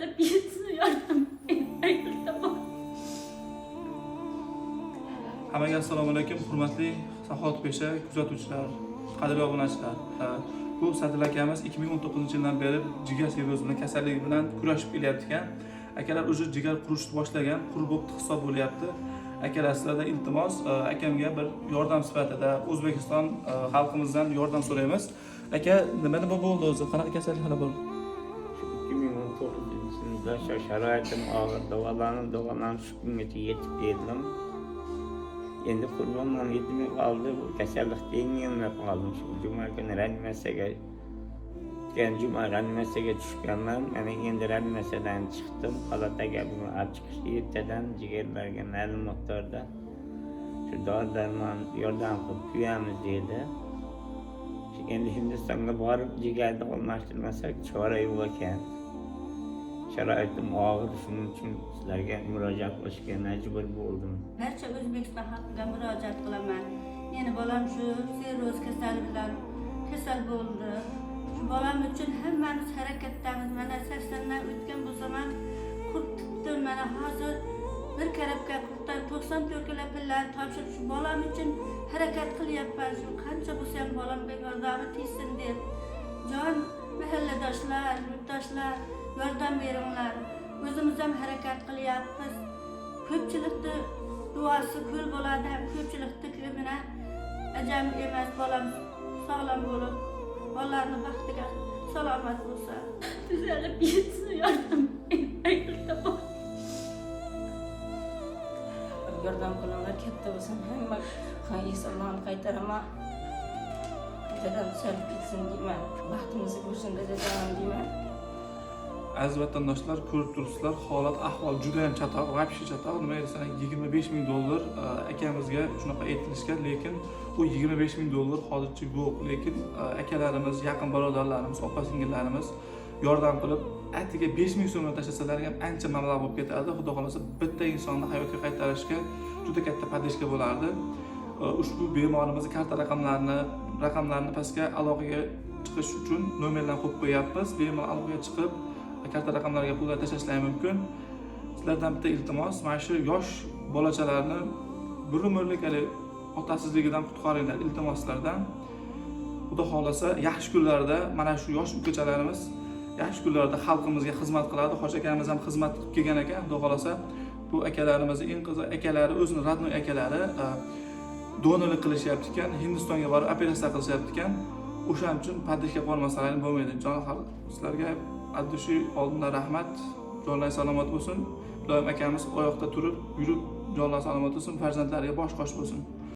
Tuzalib ketsin, yordam iltimos. Hammaga assalomu alaykum, hurmatli saxovatpesha kuzatuvchilar, qadrli obunachilar. Bu Sadil akamiz 2019-yildan beri jigar sirrozi bilan kasalligi bilan kurashib kelyapti ekan. Akalar, уже jigar qurishni boshlagan, qurib bo'pti hisob bo'lyapti. Akalar, sizlardan iltimos, akamga bir yordam sifatida O'zbekiston xalqimizdan yordam so'raymiz. Aka, nima nima bo'ldi o'zi? Qanaqa kasallik bo'ldi? 2019 yılda şu şaraitim ağır, davalanıp davalanıp şu kungacha yetib keldim. Endi qurbonman yetmay qoldi, bu kasallikda yengilmay qoldim. Shu juma kuni reanimatsiyaga, o'tgan juma reanimatsiyaga tushganman. Mana endi reanimatsiyadan chiqdim. Palataga bugun olib chiqishdi ertadan, jigarlarga ma'lum miqdorda shu dori darmon yordam qilib kuyamiz dedi. Endi Hindistonga borib jigarni almashtirmasak, chora yo'q ekan. Sharoitim og'ir, shuning uchun sizlarga murojaat qilishga majbur bo'ldim. Barcha O'zbekiston xalqiga murojaat qilaman. Meni bolam shu sirroz kasali bilan kasal bo'ldi. Shu bolam uchun hammamiz harakatdamiz. Mana 80dan o'tgan bo'lsam ham qurt tutdim. Mana hozir bir korobka qurtdan 94 kilo pillarni topshirib, shu bolam uchun harakat qilyapman. Shu qancha bo'lsa ham bolamga yordami tegsin deb. Jon mahalladoshlar, yurtdoshlar, yordam beringlar. O'zimiz ham harakat qilyapmiz. Ko'pchilikni duosi ko'l bo'ladi ham, ko'pchilikni ko'mina ajam emas, bolam sog'lom bo'lib, bolalarni baxtiga salomat bo'lsa. Tuzalib ketsin, yordam iltimos. Yordam qilinglar, katta bo'lsam hamma ehsonlarni qaytaraman. Dadam tuzalib ketsin deyman, baxtimizni ko'rsin dadajonim deyman. Aziz vatandoshlar, ko'rib turibsizlar, holat ahvol juda ham chatoq, вообще chatoq. Nima desang, 25 000 dollar akamizga shunaqa aytilishgan, lekin u 25 000 dollar hozircha yo'q. Lekin akalarimiz, yaqin birodarlarimiz, opa singillarimiz yordam qilib, atiga 5000 so'mdan tashlasalar ham ancha mablag' bo'lib ketadi. Xudo xohlasa, bitta insonni hayotga qaytarishga juda katta поддержка bo'lardi. Ushbu bemorimizni karta raqamlarini pastga aloqaga chiqish uchun nomerlarni qo'yib qo'yapmiz. Bemalol aloqaga chiqib, karta raqamlariga pullar tashlashlari mumkin. Sizlardan bitta iltimos: mana shu yosh bolachalarni bir umrlik haligi otasizligidan qutqaringlar, iltimos sizlardan. Xudo xohlasa, yaxshi kunlarda mana shu yosh ukachalarimiz yaxshi kunlarda xalqimizga xizmat qiladi. Hoji akamiz ham xizmat qilib kelgan ekan. Xudo xohlasa, bu akalarimizni, eng qizig'i, akalari, o'zini родной akalari donorlik qilishyapti ekan, Hindistonga borib operatsiya qilishyapti ekan. O'shaning uchun поддержка qilolmasalaring bo'lmaydi. Jon xalq, sizlarga от души oldindan rahmat. Jonlar salomat bo'lsin. Iloyim, akamiz oyoqda turib, yurib, jonlar salomat bo'lsin, farzandlariga bosh qosh bo'lsin.